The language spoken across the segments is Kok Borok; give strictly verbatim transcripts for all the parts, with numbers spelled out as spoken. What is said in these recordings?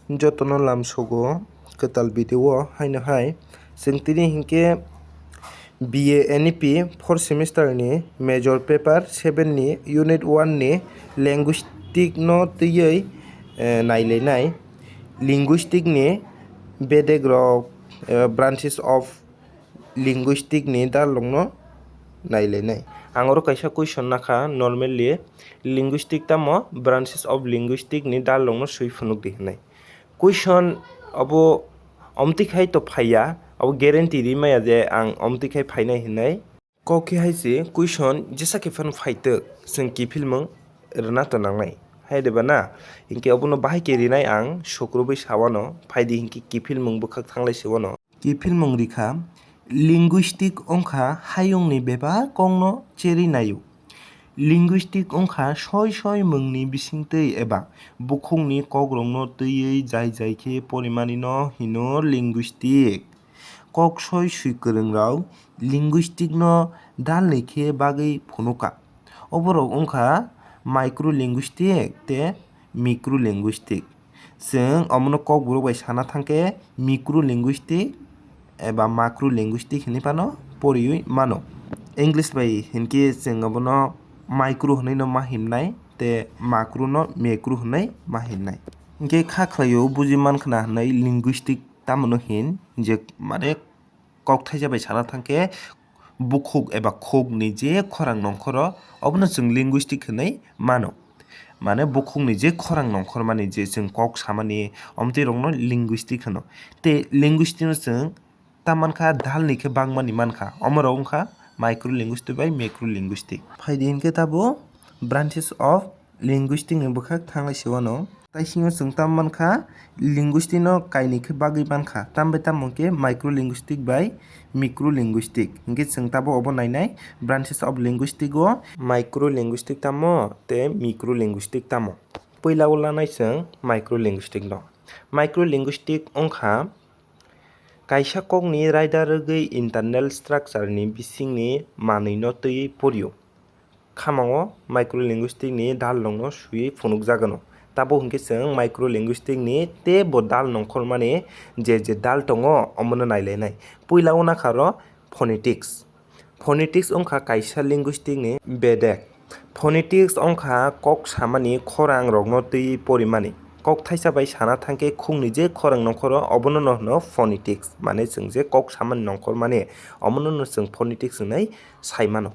Jotono lamsogo kwtal video o haino hai. Chwng tini hinkhe B A N E P fourth semester ni major paper seven ni unit one ni linguistic no twiwi, eh, nailainai. Linguistic ni bedek rok, eh, branches of linguistic ni dalrokno nailainai. Ang oro kaisa question nakha, normally linguistic tamo, branches of linguistic ni dalrokno swi phunukdi hinwi. Question abo omtwi khai to phaiya, abo guarantee ri maya je ang omtwi khai phainai hinwi. Kok khe hai se question jesa khe phano phaitok, chwng kiphilmung rwna to nangnai. Hai de ba na? Hinkhe obono bahai khe rinai ang sukrubwi sawano, phaidi hinkhe kiphilmung bwkhak thanglai se wano. Kiphilmung rikha, linguistic wngkha hayungni bebak kokno cherwi naio. Linguistic wngkha soi soi mungni bisingtwi eba bukhukni kokrokno twiwi jai jai khe porimanino hino linguistic. Kok soi swi kwrwngrok linguistic no dalni khe bagwi phunuka. Oborok wngkha micro linguistic tei micro linguistic. Chwng omono kokborok bai sana thangkhe micro linguistic eba macro linguistic hinwi phano poriwi mano. English bai hinkhe chwng obono micro hinwi no ma himnai tei macro no macro hinwi ma himnai. Hinkhe kha khlaio buji mankhna hinwi linguistic tamoni hin je mane kok thaisa bai sana thangkhe bukhuk eba khukni je khorang nongkhoro obono chwng linguistic hinwi mano. Mane bukhukni je khorang nongkhormani je chwng kok samani omtwi rokno linguistic hino. Tei linguistic no chwng ta mankha dalni khe bangmani mankha. Omorok wngkha micro linguistic bai macro linguistic. Phaidi hinkhe tabo branches of linguistic ni bwkhak thanglai se wano. Taisingo chwng tam mankha linguistic no kainwi khe bagwi mankha. Tam bai tamo khe micro linguistic bai micro linguistic. Hinkhe chwng tabo obo nainai branches of linguistic o micro linguistic tamo tei micro linguistic tamo. Puila o lanai chwng micro linguistic no. Micro linguistic wngkha kaisa kokni raida rwgwi internal structure ni bisingni manwino twiwi porio. Khamango micro linguistic ni dalrokno swiwi phunukjagano. Tabuk hinkhe chwng micro linguistic ni teibo dal nongkhormani je je dal tongo omono nailainai. Puila o nakharo phonetics. Phonetics wngkha kaisa linguistic ni bedek. Phonetics wngkha kok samani khorang rokno twiwi porimani. Kok thaisa bai sana thangkhe khukni je khorang nongkhoro obono no hwno phonetics, mane chwng je kok samani nongkhormani omono no chwng phonetics hinwi saimano.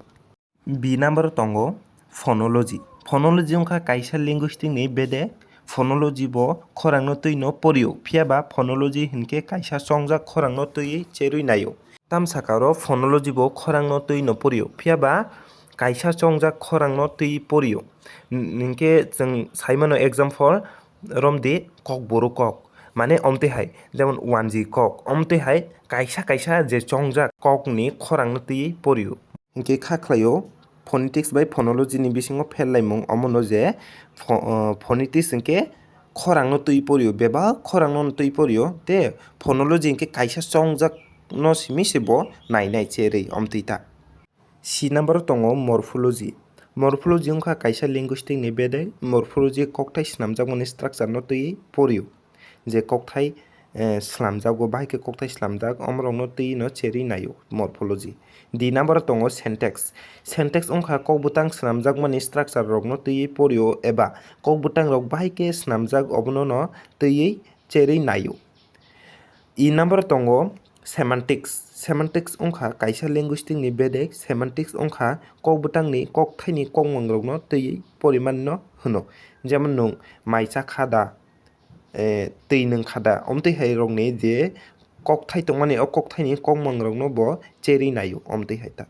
B number o tongo phonology. Phonology wngkha kaisa linguistic ni bedek. Phonology bo khorangno twi no porio, phiya ba phonology hinkhe kaisa chongjak khorangno twiwi cherwi naio. Tamsakaro phonology bo khorangno twi no porio, phiya ba kaisa chongjak khorangno twi porio. N-, hinkhe chwng saimano example romdi kokborok kok, mane omtwi hai jemon wanji kok, omtwi hai kaisa kaisa je chongjak kokni khorangno twi porio. Hinkhe kha khlaio, phonetics bai phonology ni bisingo pherlaimung omono je pho-, o, phonetics hinkhe khorangno twi porio, bebak khorangno twi porio, tei phonology hinkhe kaisa chongjak no simi se bo nainai cherwi omtwi ta. C number o tongo morphology. Morphology wngkha kaisa linguistic ni bedek, morphology kokthai swnamjakmani structure no twi porio. Je kokthai, eh, slamjago, bahai khe kokthai slamjak, omorokno twi no cherwi naio morphology. D number o tongo syntax. Syntax wngkha kokbwtang swnamjakmani structure rokno twiwi porio eba kokbwtang rok bahai khe swnamjak obono no twiwi cherwi naio. E number o tongo semantics. Semantics wngkha kaisa linguistic ni bedek. Semantics wngkha kokbwtangni kokthaini kokmangrokno twiwi porimani no hwno. Jemon nwng mai cha kha da, eh, twi nwng kha da, omtwi hai rokni je kokthai tongmani, o kokthaini kokmangrokno bo cherwi naio, omtwi hai ta.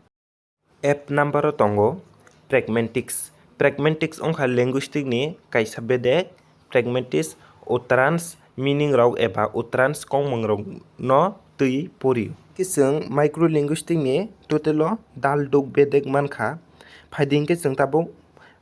F number o tongo pragmatics. Pragmatics wngkha linguistic ni kaisa bedek. Pragmatics utterance meaning rok eba utterance kokmangrokno twi porio. Khe chwng micro linguistic ni total o dal duk bedek mankha. Phaidi hinkhe chwng tabuk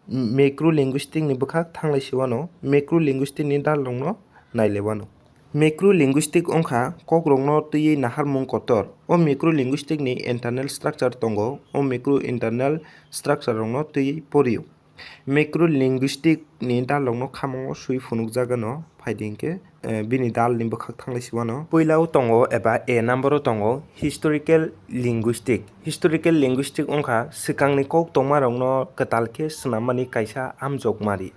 macro linguistic ni bwkhak thanglai se wano, macro linguistic ni dal rokno nailai wano. Macro linguistic wngkha kokrokno twiwi naharmung kotor. O macro linguistic ni internal structure tongo, o macro internal structure rokno twiwi porio. Macro linguistic ni dalrokno khamungo swi phunukjagano, phaidi hinkhe, eh, bini dalni bwkhak thanglai siwano. Puilao tongo eba A number o tongo historical linguistic. Historical linguistic wngkha swkangni kok tongmarokno kwtal khe swnammani kaisa amjokmari.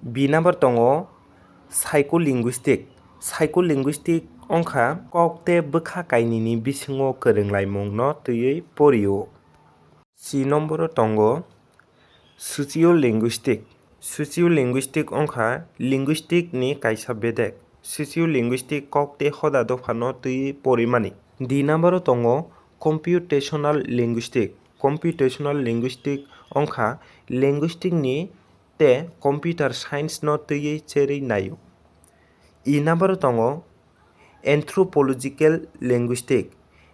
B number tongo psycholinguistic. Psycholinguistic wngkha kok tei bwkha kainwini bisingo kwrwnglaimungno twiwi porio. C number o tongo sociolinguistic. Sociolinguistic wngkha linguistic ni kaisa bedek. Sociolinguistic kok tei hoda dophano twiwi porimani. D number o tongo computational linguistic. Computational linguistic wngkha linguistic ni tei computer science no twiwi cherwi naio. E number o tongo anthropological linguistic.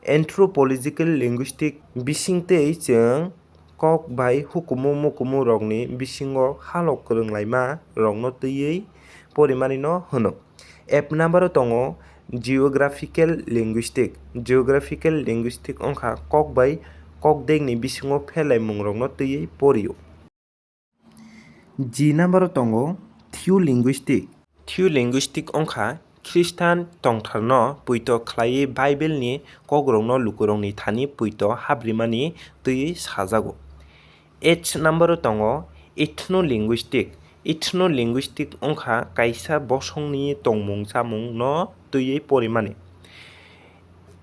Anthropological linguistic bising tei chwng kok bai hukumu mukumu rokni bisingo halok kwrwnglaima rokno twiwi porimani no hwno. F number o tongo geographical linguistic. Geographical linguistic wngkha kok bai kok dekni bisingo pherlaimung rokno twiwi porio. G number o tongo theolinguistic. Theolinguistic wngkha Khristan tongtharno puito khlaiwi Bible ni kokrokno lukurokni thani puito habrimani twiwi sajago. H number o tongo ethnolinguistic. Ethnolinguistic wngkha kaisa bosongni tongmung chamungno twiwi porimani.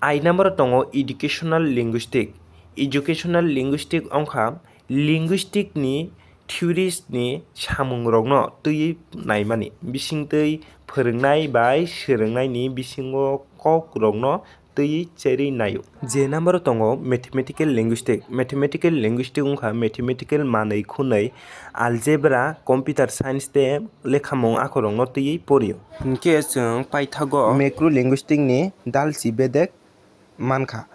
I number o tongo educational linguistic. Educational linguistic wngkha linguistic ni theories ni samungrokno twiwi naimani, bisingtwi phwrwngnai bai swrwngnaini bisingo kokrokno twiwi cherwi naio. J number o tongo mathematical linguistic. Mathematical linguistic wngkha mathematical manwi khunwi algebra, computer science tei lekhamung akhorokno twiwi porio. Hinkhe chwng paithago macro linguistic ni dalsi bedek mankha.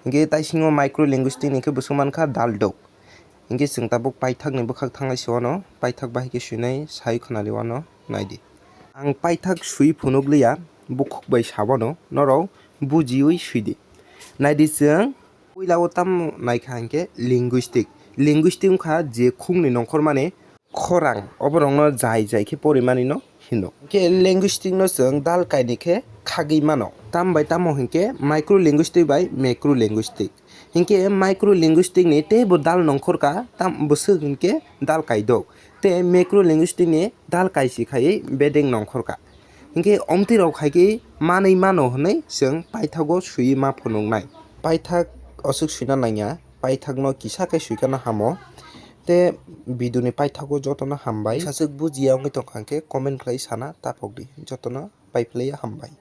Hinkhe taisingo micro linguistic ni khe bwswk mankha daldok. Hinkhe chwng tabuk paithakni bwkhak thanglai se wano, paithak bahai khe swinai sai khwnali wano naidi. Ang paithak swi phunuk liya, bukhuk bai sa wano, norok bujiwi swidi. Naidi chwng puila o tamo naikha hinkhe linguistic. Linguistic wngkha je khungni nongkhormani khorang, oborokno jai jai khe porimani no hino. Hinkhe linguistic no chwng dal kainwi khe khagwi mano. Tam bai tamo hinkhe micro linguistic bai macro linguistic. Hinkhe micro linguistic ni teibo dal nongkhorka, tam bwswk hinkhe dal kaidok. Tei macro linguistic ni dal kaisi khaiwi bedek nongkhorka. Hinkhe omtwi rok hai khe manwi mano hwnwi chwng paithago swiwi ma phunuknai. Paithak aswk swina nangya, paithakno kisa khe swikano hamo. Tei video ni paithago jotono hambai. Saswk bujiya wngwi tongkha hinkhe comment khlai sana taphokdi. Jotono pai phlaiya hambai.